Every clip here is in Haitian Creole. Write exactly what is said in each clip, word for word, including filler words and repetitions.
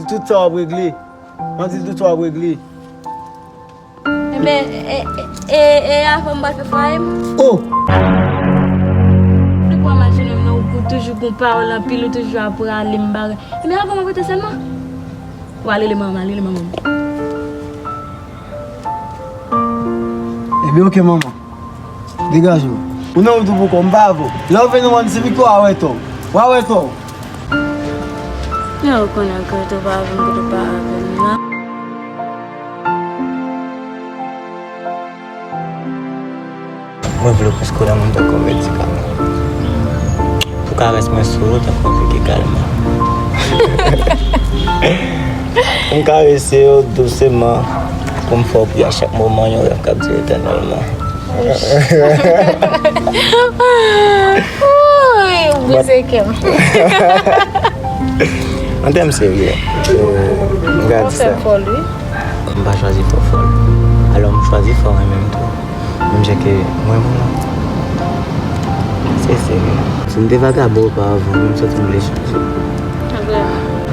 Tout sa w ap regle. Mwen di tout sa w ap regle. Enben, e, e, e, e avan m pral fè fwaye m? Oh! Se pou imajine m nan, ou toujou gon pawòl anpil, ou toujou ap rale m bagay. Enben, avan m ap rete sèlman? W a rele manman, rele manman m. Ebyen, oke, manman. Degaje w. Ou nan wout ou pou kò, m pa avè w. Lè w vin nan mòn, se Victoire w a wè tò. W a wè tò. Lè w konnen ke w pa avè m, ke w pa avè m la. Mwen vle w plis kou nan mwen tankou medikaman. Pou karès mwen sou ou tankou piki kalman. M karese yo douseman pou m fè w pri a chak moman, yon rèv k ap dire etènèlman. Woy, ou brize kè m. An tèm serye, euh, m ka di sa. Fò fòl, wi. M pa chwazi fò fòl. Alò, m chwazi fò renmen m tou. Menm jan ke mwen, mwen. Se serye. Si m te vagabon oparavan, m santi m vle chanje.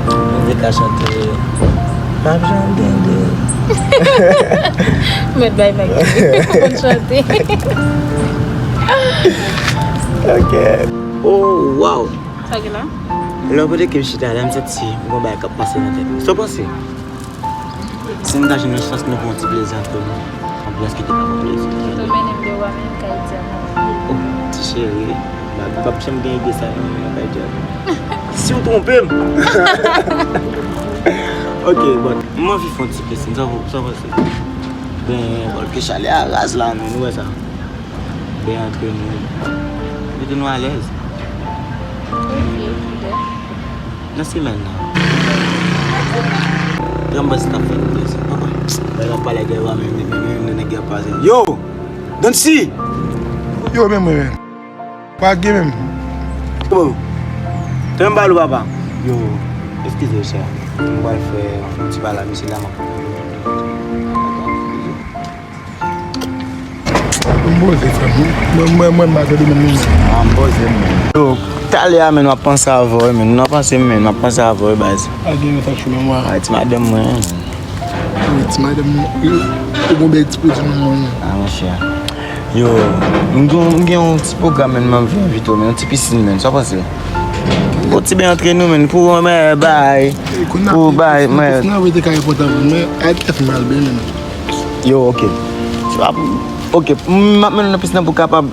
Mwen te ka chante. M ap jan dende. Mèt bay vag. Konn chante. Ok. Oh, wow. Sa gen la? Lè w pote ke m chita la, m santi m gon bagay k ap pase nan tèt mwen. Sa w panse? Si n ta jwenn yon chans nou fè yon ti plezi antre nou, anbyans ki te ka fè plezi. Ou mennen m de wa menm kay di a. Oh, ti cheri, Babi p ap janm gen ide sa, non, menm kay di a. Si w twonpe m. Ok, bon, m anvi fè yon ti plezi, sa w, sa w panse? Ben, bon, ke chalè a raz la, men nou wè sa. Ben, antre nou. Mete nou alèz. Ok, kilè? Nan semèn nan. Gran bòs t ap fè nou plezi, papa. Lè n ap pale de wa menm, menm, menm, menm, nèg yo ap pase. Yo! Dancy! Yo, menm mwen menm. Pa gen menm. Bon. Tande m pale w, papa. Yo, eskize w, chè. M pral fè yon ti pale a misye la, m ap M poze, frè m. Mwen, mwen, mwen, m pa tande menm moun. Ah, m poze m menm. Yo, talè a, menm, m ap panse avè w, menm. M ap panse, menm, m ap panse avè w, baz. Pa gen anyen, pa chou menm, wa. Ay, ti madanm mwen. Wi, ti madanm mwen. Yo, ou gon bèl ti pwodui nan mwen. Ah, monchè. Yo, m gen, m gen yon ti pwogram, menm, m anvi envite w, menm, yon ti pisin, menm. Sa w panse? Yon ti beny antre nou, menm, pou, men, bay. Pou bay, men. Pisin nan, wi, te ka enpòtan pou mwen. Ay, tèt mal, ben, menm. Yo, ok. Se pa pou, ok, m ap mennen w nan pisin nan pou w kapab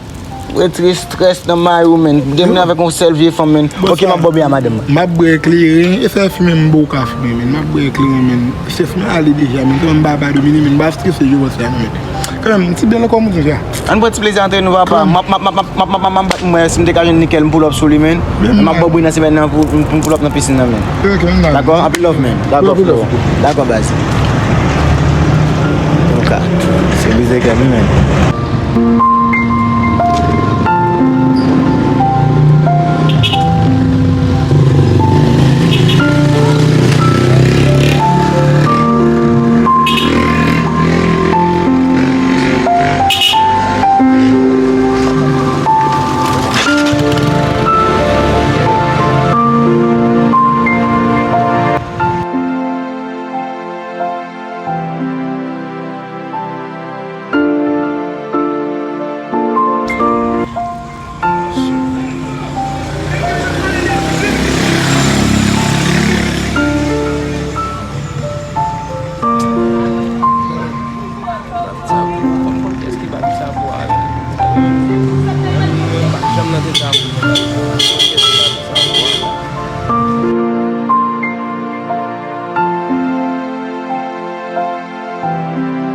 retire estrès nan may ou, menn. Gen moun avèk yon sèl vye fanm, menn. Ok, m ap bò byen a madanm mwen. M ap bwè kleren, e fè fimen m bò ka fimen, menn. M ap bwè kleren, menn. Chèf mwen ale deja, menn. Kòman m pa pa domine, menn. M pa strese, yo, sa, menn. Kanmenm, m ti bèl ankò, moun sa. Ann pran ti plezi antre nou, papa. M ap, m ap, m ap, m ap, m ap, m ap, m ap, m ap, mwen, si m te ka jwenn Nickel, m pull up sou li, menn. M ap bò bri nan semèn nan pou, pou m pull up nan pisin nan, menn. Dakò? Anpil love, menn. Dakò, freo. Dakò, baz. Ok. Se brize kè m, wi, menn.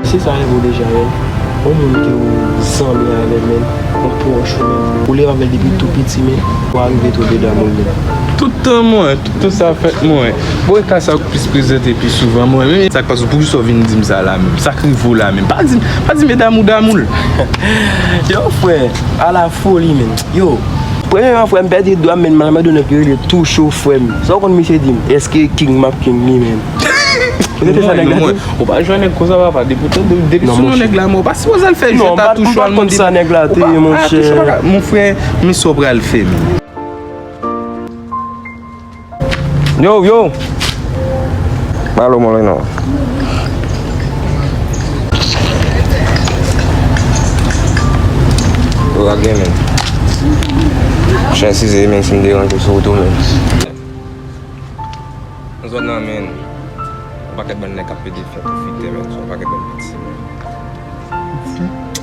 Se sa, men, bon, deja, men, yon moun ke ou zanmi avè l, men, yon pwòch ou, men, ou leve avè l depi tou piti, men, ou arive tonbe damou l, men. Tout tan mwen, tout tan sa fèt mwen. Bon, e ka sa k plis prezante pi souvan mwen, men, sa k pase, poukisa w vin di m sa la menm? Sa k rive w la menm? Pa di m, pa di m e damou damou l. Yo, frè, ala foli, men. Yo, premyèman, frè m, pèdi dwa m, men, m al mande yon nèg ki rele Toucho, frè m. Sa w konn misye di m? Èske King m ap King li menm? Ou rete sa nèg la di? Ou pa jwenn nèg konsa, papa. Depi w tande, depi sou non nèg la, men, ou pa sipoze al fè jwèt a Toucho, al mande. Non, m pa t konn sa nèg la te ye, monchè. Mon frè, men sa w pral fè, men. Yo, yo. Pale w mwen non. Ou lage men. Chèsize men si m deranje sou wout ou men. Nan zòn nan men. Yon pakèt bann nèg k ap pede fè pwofitè men. Se yon pakèt bann piti men.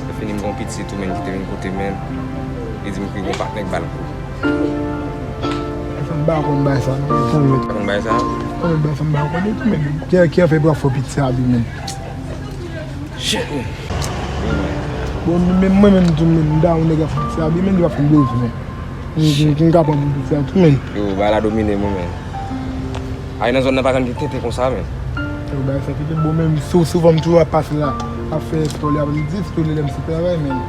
Lè fini m gen yon piti tou men ki te vin kote men. Li di m ke gen yon patnè k ba l kou. Fanm pa konn bay sa non. Konn bay sa? Konn bay sa, m pa konnen tou men. Kè kè fè pou fò piti abi men. Shit men. Bon, menm mwen menm tou menm, m ta yon nèg ap fè piti abi men, li pa fè m plezi men. M, m, m ka pran pou piti a tou men. Yo, bagay la domine mwen men. Ay nan zòn nan pa janm gen tenten konsa men. Yo, bagay sa tenten bon menm, sou, souvan m toujou ap pase la. Ap fè espò, li ap di, sou li lè m sou travay men.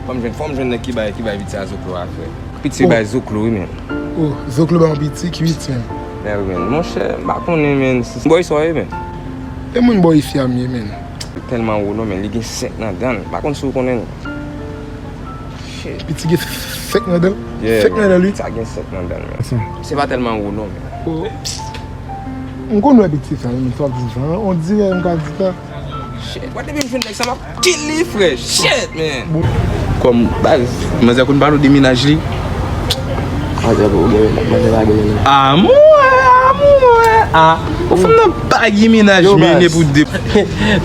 Fò m jwenn, fò m jwenn nèg ki bay, ki bay piti a zoklo a frè. Piti bay zoklo wi men. Oh, zoklo bay yon piti ki piti men. Men wi men. Monchè, m pa konnen men. Bò isi a ye men. E moun bò isi a m ye men. Tèlman wo non men, li gen sèk nan dan l. M pa konn si w konnen l. Shit. Piti gen sèk nan dan l? Yeah, sèk nan dan l wi. Sa gen sèk nan dan l men. Se pa tèlman wo non men. Oh. M konn wè piti sa wi men, sa w ap di sa. On dirè m ka di sa. Shit, wè depi m jwenn nèg sa m ap kill li frè. Shit, man. Kòm baz, manzè konn pale w de mennaj li. Manzè pou gen, manzè pa gen mennaj. Amour, amour, ah. Ou fanm nan pa gen mennaj, men ne pou de.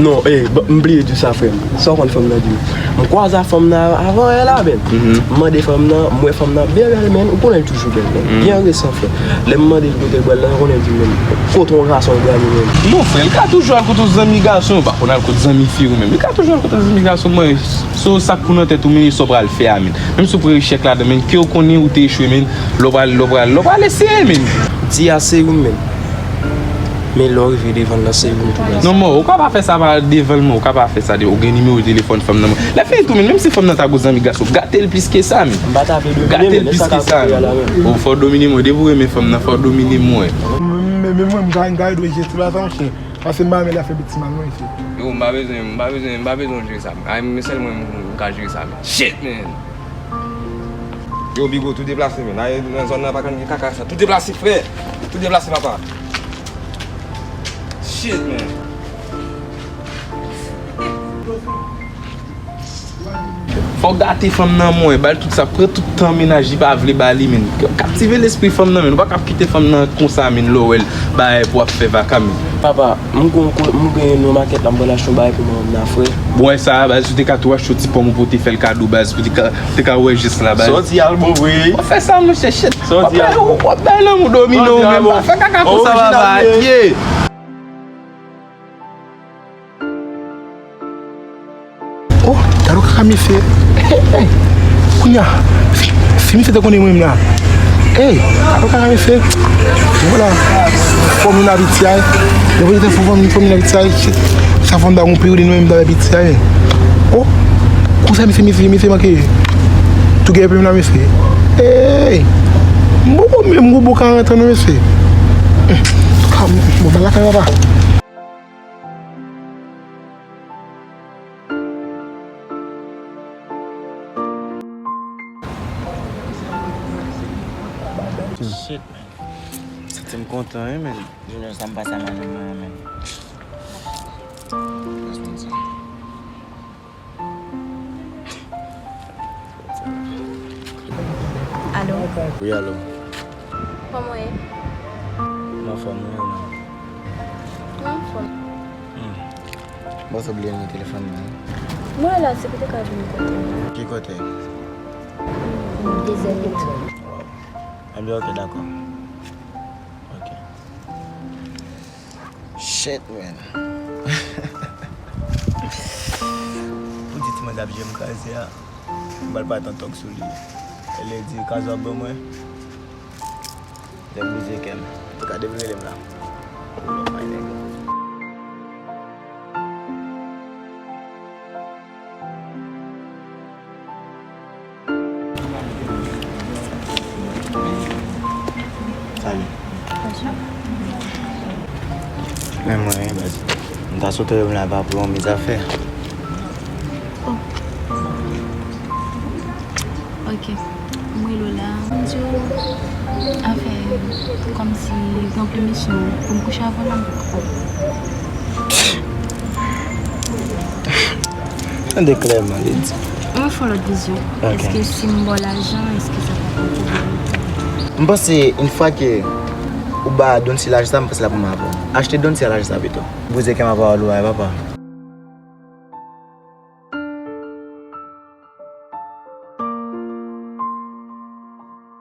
Non, eh, m bliye di sa, frè m. Sa w konn fanm nan di m? M kwaze a fanm nan avan yè la, bèl. M mande fanm nan, m wè fanm nan byen bèl, men ou konnen l toujou bèl, men. Byen resan, frè. Lè m mande l kote l pral la, ou konnen l di m, men, kote yon gason pral menm. Non, frè, li ka toujou al kote yon zanmi gason, ou pa konn al kote zanmi fi ou menm. Li ka toujou al kote zanmi gason, men, se w sa k pou nan tèt ou, men, e sa w pral fè a, men. Menm si w pran echèk ladan, men, ke w konnen ou te echwe, men, lè w pral, lè w pral, lè w pral eseye, men. Di a se ou menm. Men lè w rive devan l nan se ou m tou pral. Non, mò, ou ka pa fè sa pa devan l, mò, ou ka pa fè sa de, ou gen nimewo telefòn fanm nan, mò. Lè fini tou, men, menm si fanm nan ta gon zanmi gason, gate l plis ke sa, men. M pa ta vle domine, men, men sa ka kouri a la, men. Ou fò domine mwen, depi w renmen fanm nan, fò domine mwen. Men, men, men mwen, m ka, m ka ede w jere sitiyasyon an, chè. Paske m pa renmen lè fè piti mal, non, mesye. Yo, m pa bezwen, m pa bezwen, m pa bezwen jere sa, men. Ay, men sèl mwen, m, m ka jere sa, men. Shit, man! Yo, Bigo, tou deplase, men. Ay, nan zòn nan, pa konn gen kaka sa. Tou deplase, frè! Tou deplase, papa! Shit, man! Fò w gate fanm nan, mwen, ba l tout sa, pran tout tan mennaj li pa vle ba li, men. Kaptive lespri fanm nan, men. Ou pa ka ap kite fanm nan konsa, men, lè w wè l, bagay pou ap fè vaka, men. Papa, m gon ko-, m gen yon makèt la, m pral achte yon bagay pou manman m nan, frè. Bon, wè sa, baz, ou te ka tou achte yon ti pòm ou pote fè l kado, baz, pou te ka, te ka wè jès la, baz. Sa w di a l bon vre. W ap fè sa, monchè, shit. Sa w di a l bon. W ap bay lanmou domine w, men, pa fè kaka konsa, papa. Yeah. Oh, gade yon kaka mesye. Hey, hey. Kounye a, si, si misye te konnen mwen menm la. Hey, gade yon kaka mesye. Vwala. Fò moun abitye a. Lè mwen te fò moun, fò moun abitye a. Sa fò m ta gon peryòd mwen menm ta abitye a. Oh, konsa mesye, mesye, mesye manke. Tou gen pèm la mesye. Hey. M poko menm gon bon karant an non mesye. Ka, bon, ba lakay papa. Shit, man. Santi m kontan, wi, man. Jounen sa m pase a madanm mwen, man. Alo? Wi, alo. Kòman w ye? M anfòm, wi, ou menm? Mwen anfòm. Hmm. Bon, sa bliye nimewo telefòn mwen. Mwen la, si w te ka vin kote m. Ki kote? Dezè pito. Ebyen, ok, dakò. Ok. Shit, man. Pou di ti manzè ap jwe m kraze a, m pral pa tan tòk sou li. E lè di kraze w ap ban mwen. Nèg brize kè m. Antouka, depi rele m la. Pull up, my nigga. Salut. Bonswa. Men mwen, wi, baz. M ta sot rele w la pa pou yon mizafè. Oh. Ok. Mwen rele w la. M di w, Anfen, kòmsi gen yon pèmisyon pou m kouche avè w la, m poko. Tande klèman, li di. Mwen fè yon lòt vizyon. Ok. Èske si m ba w lajan, èske sa pa pran pwoblèm? M panse, yon fwa ke ou ba Donsi lajan sa, m panse l ap renmen avè w. Achte Donsi a lajan sa pito. Brize kè m avè w, papa.